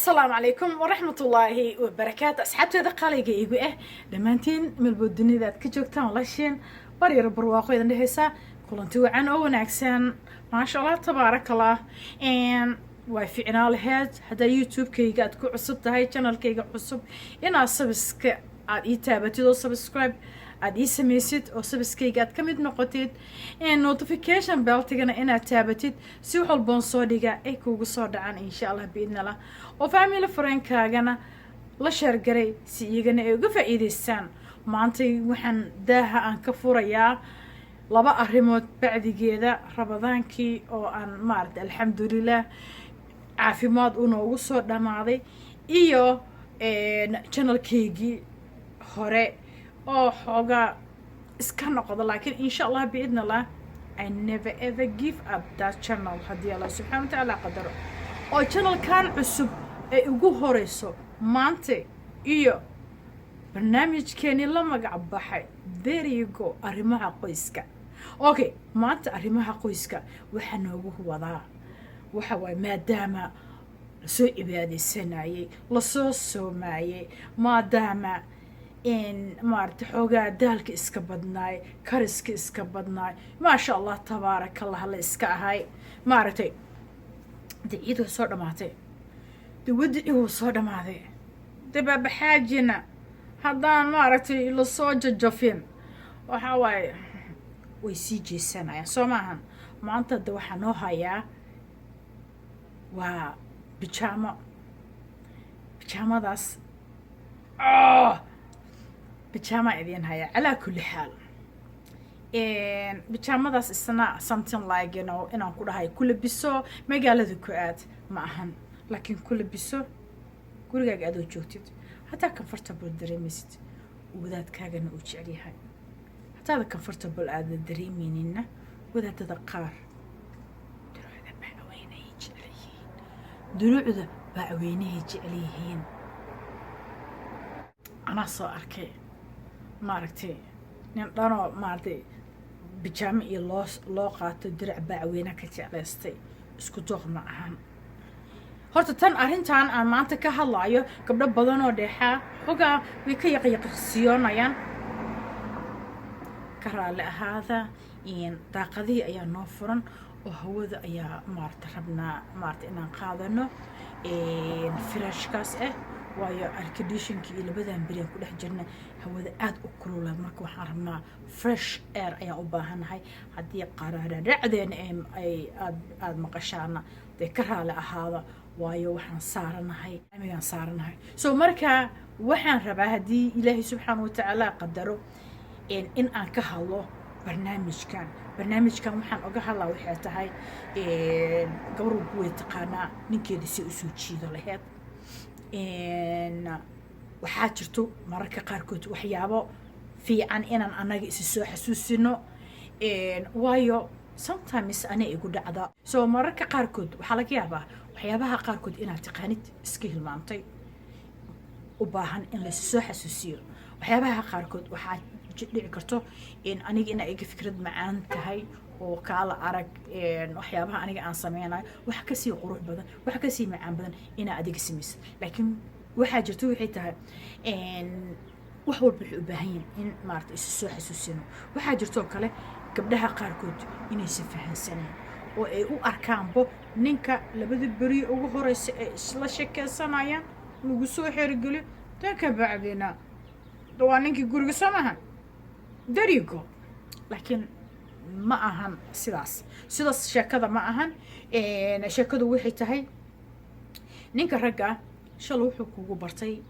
Asalaamu calaykum waraxmatullaahi wabarakaatu. Asxaabteeda qaaliga igu ah dhammaantiin, melbood dunida aad ka joogtaan, walaasheen baryar barwaaqo idin dhehaysa, kulanti wacan oo wanaagsan. Maasha Allah, tabaaraka Allah. Way ficnaa laheyd haddaa YouTube-kayga aad ku cusub tahay, channelkayga cusub, inaad sabiska aad ii taabatid oo subscribe aad ii samaysid oo sabiskayga aad ka mid noqotid, notification belltigana inaad taabatid si wax walboon soo dhiga ay kuugu soo dhacaan, insha Allah biidnillah, oo family friendkaagana la share garay si iyagana ay uga faa'iidaystaan. Maantay waxaan daaha aan ka furayaa laba arrimood bacdigeeda Ramadaankii oo aan maaragtay, alxamdulilah, caafimaad uu noogu soo dhammaaday, iyo channelkaygii hore oo xoogaa iska noqdo, laakiin insha Allah biidn Allah I never ever give up that channel haddii Allah subxana wa tacaala qadaro, oo channelkan cusub ay ugu horeyso maanta iyo barnaamijkeenii la magac baxay, there you go, arrimaha qoyska. Okay, maanta arrimaha qoyska waxaa noogu wadaa waxa waaye, maadaama lasoo cibaadeysanayey, lasoo soomaayey, maadaama maarata xoogaa daalka iska badnaay, kariska iska badnaay, maasha Allah tabaaraka Allah, la iska ahay, maaragtay, de ciid way soo dhamaatay, de wadicii wuu soo dhamaaday, de baabaxaajina haddaan maaragtay lasoo jajafin, waxa waaye way sii jeesanayaan, soo maahan? Maanta de waxaa noo hayaa waa bijaamo. Bijaamadaas, bijaamaa idiin hayaa. Calaa kulli xaal, bijaamadaas isna something like inaan ku dhahay ku labiso magaalada ku aad ma ahan, laakiin ku labiso gurigaaga adoo joogtid, haddaa comfortable dareemaysid, wadaadkaagana uu jecel yahay. Haddaada comfortable aada dareemeynina, wadaadada qaar duruucda bacweynahay jecel yihiin, duruucda bacweynahay jecel yihiin. Anaa soo arkay, maaragtay, nin dhanoo maaragtay bijaamo iyo loo qaato dirac bacweyne ka jeclaystay. Isku dooq ma ahan. Horta tan arrintan aan maanta ka hadlaayo, gabdho badanoo dheexaa xogaa way ka yaqyaqsiyoonayaan. Ka raalli ahaada, daaqadihii ayaa noo furan oo hawada ayaa maarata rabnaa maarata inaan qaadano freshkaas ah, waayo airconditionkii iyo labadan beriaan ku dhex jirna hawada aada u kulula. Marka waxaan rabnaa fresh air ayaan u baahanahay. Haddii qaraararacdeena ay aada maqashaana, dee ka raali ahaada, waayo waxaan saaranahay amigaan saaranahay. So marka waxaan rabaa, haddii Ilaahay subxaana watacaala qadaro, in aan ka hadlo barnaamijkan. Barnaamijkan waxaan oga hadlaa waxay tahay, gabar walba way taqaanaa ninkeeda si usoo jiido laheyd. Waxaa jirto mararka qaarkood waxyaabo fiican inaan annaga isi soo xasuusino, waayo sometimes ana igu dhacda. So mararka qaarkood waxaa laga yaabaa waxyaabaha qaarkood inaad taqaanid, iska hilmaamtay, u baahan in laysu soo xasuusiyo. Waxyaabaha qaarkood waxaa dhici karto in aniga ina iga fikrad macaan tahay oo kaala arag waxyaabaha aniga aan sameynayo wax kasii qurux badan, wax kasii macaan badan inaa adiga samaysid. Laakiin waxaa jirto, waxay tahay, wax walba waxay u baahan yihin in maarata isu soo xasuusino. Waxaa jirtoo kale gabdhaha qaarkood inaysan fahansaneen oo ay u arkaanbo ninka labada beri ugu horeysa ay isla sheekeysanayaan lagu soo xerigeliyo, tan ka bacdina waa ninkii guriga, soo maahan? Darigo. Laakiin ma ahan sidaas. Sidaas sheekada ma ahan. Sheekadu waxay tahay, ninka ragga shalay wuxuu kugu bartay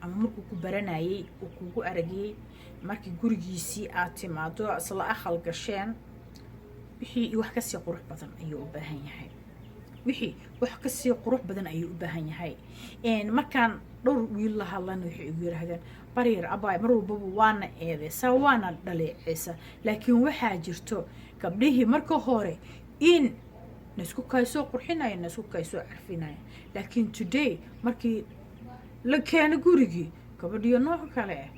ama markuu ku baranayay uu kugu aragiyey, markii gurigiisii aad timaado, isla aqal gasheen, wixii wax kasii qurux badan ayuu u baahan yahay. Wixii wax kasii qurux badan ayuu u baahan yahay. Markaan dhowr wiil la hadlana, waxay igu yiraahdeen, "Baryar abaay, mar walbaba waana eedeysaa, waana dhaleeceysa." Laakiin waxaa jirto gabdhihii marka hore in naisku kaysoo qurxinaya, naisku kaysoo carfinaya, laakiin today markii la keeno gurigii, gabadhiyo nooc kale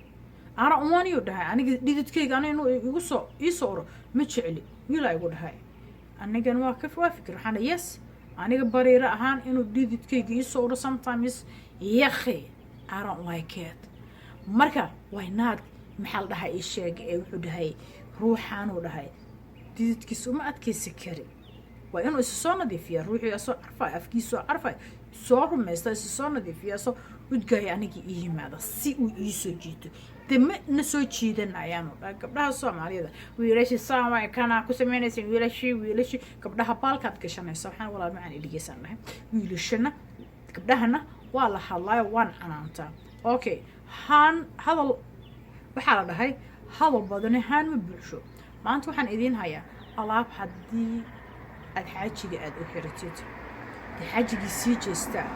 ah ana umaniyu dhahay, "Aniga dhididkayga ana inuu igu soo iisoo uro ma jecli." Wiilaa igu dhahay, anigan waa ka waa fikir. Waxaan dhahay, "Yes, Aniga Bariiro ahaan inuu dhididkayga iisoo uro sometimes, yakhi, I don't like it. Marka why not? Maxaa la dhahay, ii sheeg ee wuxuu dhahay ruuxaanuu dhahay dhididkiisa uma adkaysi kari. Waa inuu isa soo nadiifiya ruuxii, asoo carfay, afkiisoo carfay, soo rumaysta, isa soo nadiifiya, asoo udgaya anigii ii yimaada si uu ii soo jiito. De ma na soo jiidanayaanu dhahay gabdhaha Soomaaliyada. Wiilashii saama kana ku samaynaysa, wiilashii gabdhaha baalkaad gashanaysa. Waxaan, walaal macaan, idhigeysaan dhahay wiilashana gabdhahana waa la hadlaayo, waan canaantaa. Okay, haan hadal waxaa la dhahay, hadal badani haan ma buuxsho. Maanta waxaan idiin hayaa alaab haddii aad xaajiga aada u xiratid, dee xaajigii sii jeestaa.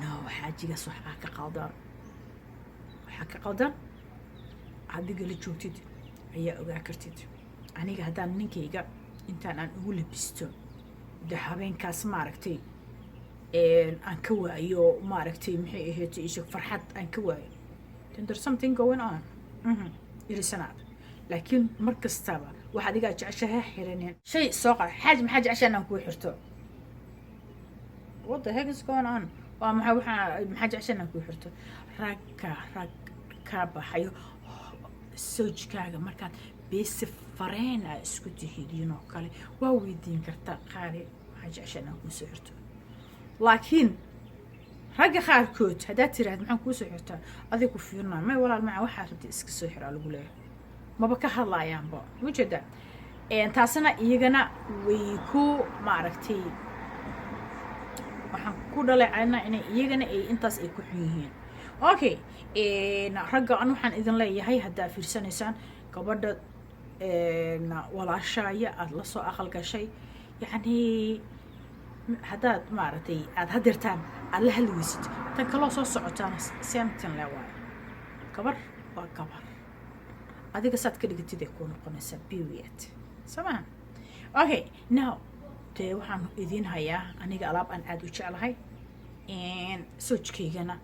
No, xaajigaas waxbaa ka qaldan, waxaa ka qaldan adiga la joogtid ayaa ogaa kartid. Aniga haddaan ninkayga intaan aan ugu labisto, de habeenkaas maaragtay aan ka waayo, maaragtay, maxay ahayd isha, farxad aan ka waayo, then there's something going on. Irisanaad. Laakiin mar kastaba wax adigaa jeceshaha xiranin shay soo qaa. Xaaj, maxaa jeceshaa inaan kuu xirto? What the heck is going on? Waa maxay waxaa maxaa jeceshaa inaan kuu xirto? Ragka rag ka baxayo sawjkaaga markaad best friend aa isku tihidiin oo kale waa weydiin kartaa, qaali, maxaa jeceshaa inaan kuu soo xirto? Laakiin ragga qaarkood haddaad tiraahd maxaan kuu soo xirtaa, adig ku fiirinaa may. Walaal maca, waxaa rabta iska soo xiraa lagu leeyahay, maba ka hadlaayaanba ujeeda. Taasina iyagana way ku maaragtay, waxaan ku dhaleecaynaa inay iyagana ay intaas ay ku xun yihiin. Okay, ragga an waxaan idin leeyahay, haddaa fiirsanaysaan gabadha walaashaaya aada la soo aqal gashay, yacni haddaad maaragtay aada hadeertaan aada la hadli weysid, tan kaloo soo socotaana same thing le waayo. Gabar waa gabar, adiga saad ka dhigatid ay kuu noqonaysaa, period. Soo maha? Okay, now dee waxaan idiin hayaa aniga alaab aan aada u jeclahay, soojkaygana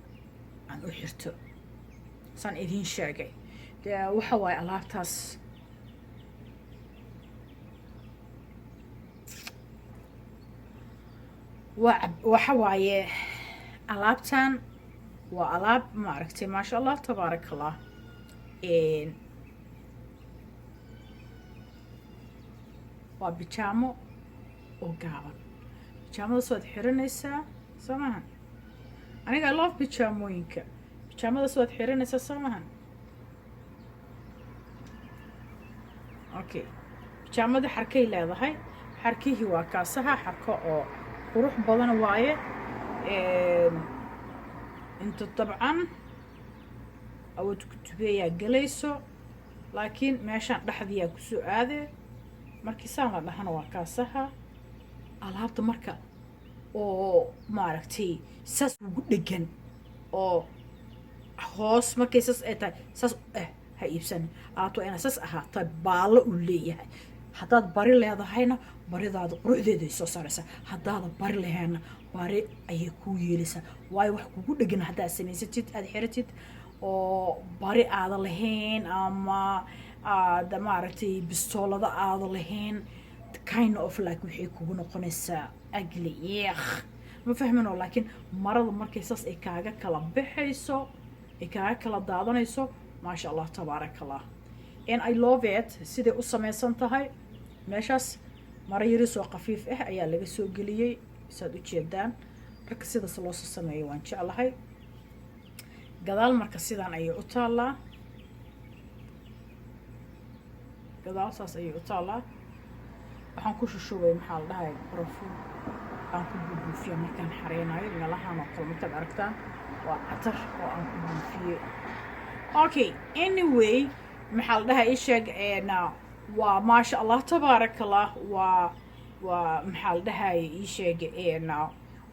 aan u xirto saan idiin sheegay. Dee waxa waaye alaabtaas waa waxa waaye alaabtan waa alaab maaragtay, maasha Allah, tabaaraka Allah. Waa bijaamo oo gaaban. Bijaamadaas waad xiranaysaa, soo maha? Aniga I love bijaamooyinka. Bijaamadaas waad xiranaysaa, soo maha? Okay, bijaamada xarkay leedahay. Xarkihii waa kaasaha, xarko oo qurux badan waaye. Inta dabcan awood kutubeeyaa gelayso, laakiin meeshaan dhexdiyaa kusoo aadee. Markii saan la dhahana waa kaasaha alaabta. Marka oo maaragtay saas ugu dhegan oo hoos markay saas ay tahay, saas ha iibsan. Alaabta waa inaa saas ahaata, baallo uu leeyahay. Haddaad bari leedahayna baridaada quruxdeeda ay soo saaraysaa, haddaada bari laheenna bari ayay kuu yeelaysaa. Waayo wax kugu dhegan haddaad samaysatid, aada xiratid oo bari aada lahayn ama aada maaragtay bistoolada aada lahayn, kind of like waxay kugu noqonaysaa ugly, yeekh, ma fahminoo? Laakiin marada markay saas ay kaaga kala baxayso, ay kaaga kala daadanayso, maasha Allah, tabaaraka Allah, and I love it siday u samaysan tahay. Meeshaas maro yaris oo khafiif ah ayaa laga soo geliyey, saad u jeedaan. Dharka sidaas loosoo sameeyo waan jeclahay. Gadaal marka sidaan ayay u taallaa, gadaal saas ayay u taallaa. Waxaan ku shushubay, maxaa la dhahay, barafuun aan ku buubuufiya markaan xareynayo. Meelahaan oo kale markaad aragtaan waa catar oo aan ku buufiyey. Okay, anyway, maxaa la dhahay, isheeg, waa maasha Allah, tabaaraka Allah. Waa maxaa la dhahay, ii sheeg,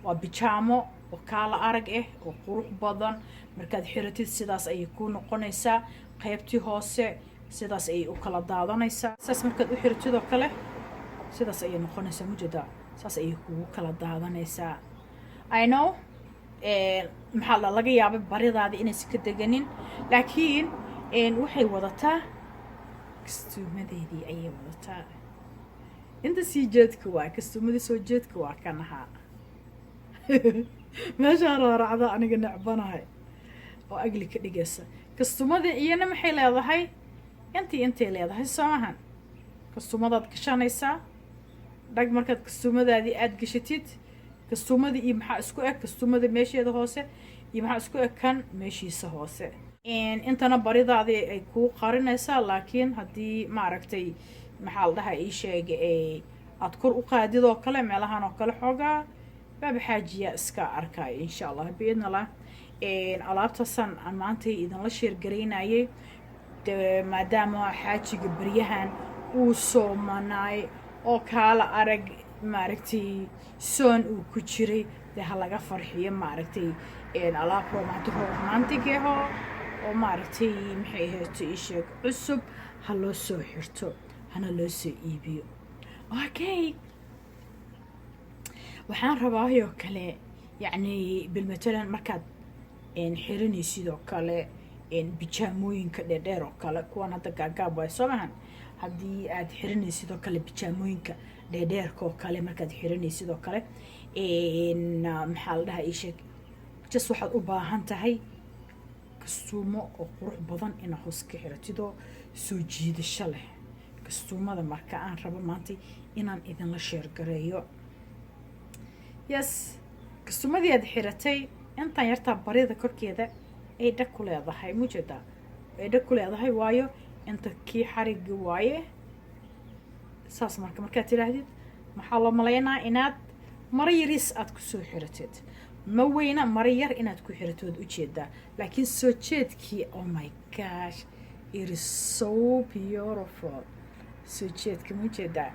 waa bijaamo oo kaala arag ah oo qurux badan. Markaad xiratid sidaas ayay kuu noqonaysaa. Qaybtii hoose sidaas ayay u kala daadanaysaa. Saas markaad u xiratid oo kale sidaas ayay noqonaysaa, mujeedaa? Saas ayay kugu kala daadanaysaa. I know, maxaa la laga yaabay baridaada inaysan ka deganin, laakiin waxay wadataa kastuumadeedii ayay wadataa. Inta sii jeedka waa kastuumadii, soo jeedka waa kan ahaa. Meeshaan raaracda aniga necbanahay oo agli ka dhigaysa kastumadii. Iyana maxay leedahay? Intii intay leedahay, soo mahan? Kastumadaad gashanaysaa dhag. Markaad kastumadaadii aada gashatid, kastumadii iyo maxaa isku eg? Kastumada meesheeda hoose iyo maxaa isku eg? Kan meeshiisa hoose. Intana baridaadii ay kuu qarinaysaa, laakiin haddii, maaragtay, maxaa la dhahaa, ii sheega, aada kor u qaadid oo kale, meelahan oo kale xoogaa baaba xaajiya iska arkaya, insha Allah biidnillah. Alaabtaasaan aan maantay idinla share garaynayay de, maadaama xaajiga beryahan uu soomanaay oo kaala arag, maaragtay, soon uu ku jiray, dee ha laga farxiyo, maaragtay, alaab romantic, romantic aho oo, maaragtay, maxay ahayto, ii sheeg, cusub ha loo soo xirto, hana loo soo iibiyo. Okay, waxaan rabaayoo kale, yacni, bilmatalan markaad xiranaysid oo kale bijaamooyinka dheerdheer oo kale, kuwan hadda gaagaab waay, soo mahan? Haddii aad xiranaysid oo kale bijaamooyinka dheerdheerka oo kale, markaad xiranaysid oo kale, maxaa la dhahaa, ii sheeg, just waxaad u baahan tahay kastuumo oo qurux badan inaad hoos ka xiratidoo soo jiidasho leh. Kastuumada marka aan rabo maantay inaan idinla share gareeyo, yes, kastuumadii aad xiratay, intaan yartaa barida korkeeda ay dhag ku leedahay, mujeedaa, ay dhag ku leedahay, waayo inta kii xarigi waaye. Saas marka markaad tidhaahdid, maxaa loo malaynaa? Inaad maro yariis aad kusoo xiratid. Ma weyna, maro yar inaad ku xirato waad ujeedaa, laakiin soo jeedkii, oh my gosh, it is so beautiful. Soo jeedka ma ujeedaa?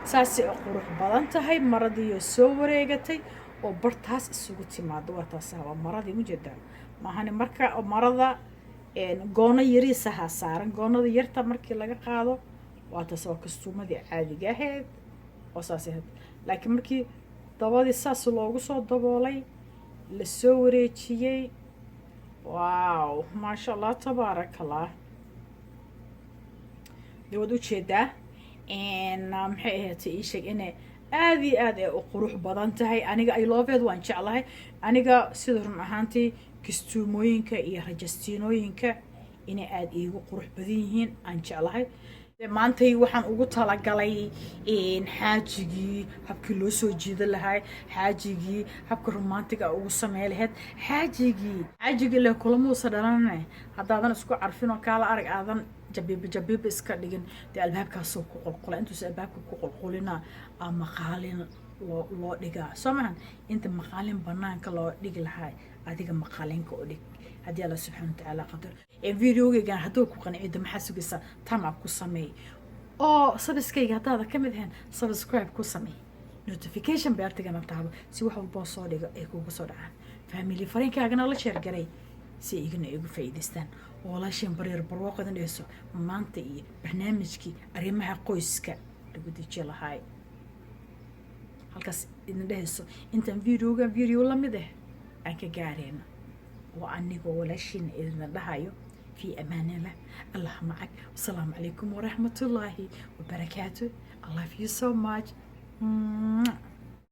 Saasay u qurux badan tahay maradiioo soo wareegatay oo bartaas isugu timaado. Waa taas, waa maradii, mujeedaa maahani? Marka marada goono yariisahaa saaran, goonada yarta markii laga qaado, waa taas, waa kastuumadii caadiga ahayd oo saas ahayd. Laakiin markii dabadii saas loogu soo daboolay, lasoo wareejiyey, wow, maasha Allah, tabaaraka Allah. Dee waad ujeedaa, maxay ahayd, ii sheeg, inay aada iyo aad ay u qurux badan tahay. Aniga I love it, waan jeclahay aniga sida run ahaantii kastuumooyinka iyo rajastiinooyinka inay aada iigu qurux badan yihiin aan jeclahay. Maantay waxaan ugu talagalay xaajigii habkii loo soo jiidan lahay, xaajigii habka romantic-ga ugu samey lahayd xaajigii. Xaajigii leh kulamuusa dhalane, haddaadan isku carfin oo kaala arag, aadan jabiiba jabiiba iska dhigin, dee albaabkaasoo ku qulqula. Intuusa albaabka ku qulqulina aa maqaalin loo dhigaa, soo mahan? Inta maqaalin banaanka loo dhigi lahaa, adiga maqaalinka u dhig, haddii Alla subxana watacaala qadar. Videogaygan hadduu ku qancida, maxaa sugaysaa? Thumb up ku sameey, oo subscribe-kayga haddaada ka mid ahayn, subscribe ku sameey, notification bell-tigana taabo, si wax walboo soo dhigo ay kugu soo dhacaan. Family friend-kaagana la share garay si igana igu faa'iidaystaan. Walaashan Bareer Barwaaqadan dheheyso maanta iyo barnaamijkii arrimaha qoyska lagu deji lahaay halkaas idin dhehayso. Intaan videogan video lamid ah aan ka gaareyno, waa anigoo walaashiina idina dhahayo fi amaanillah, Allah macag, wasalaamu calaykum waraxmatullaahi wabarakaatu. I love you so much. Mwah.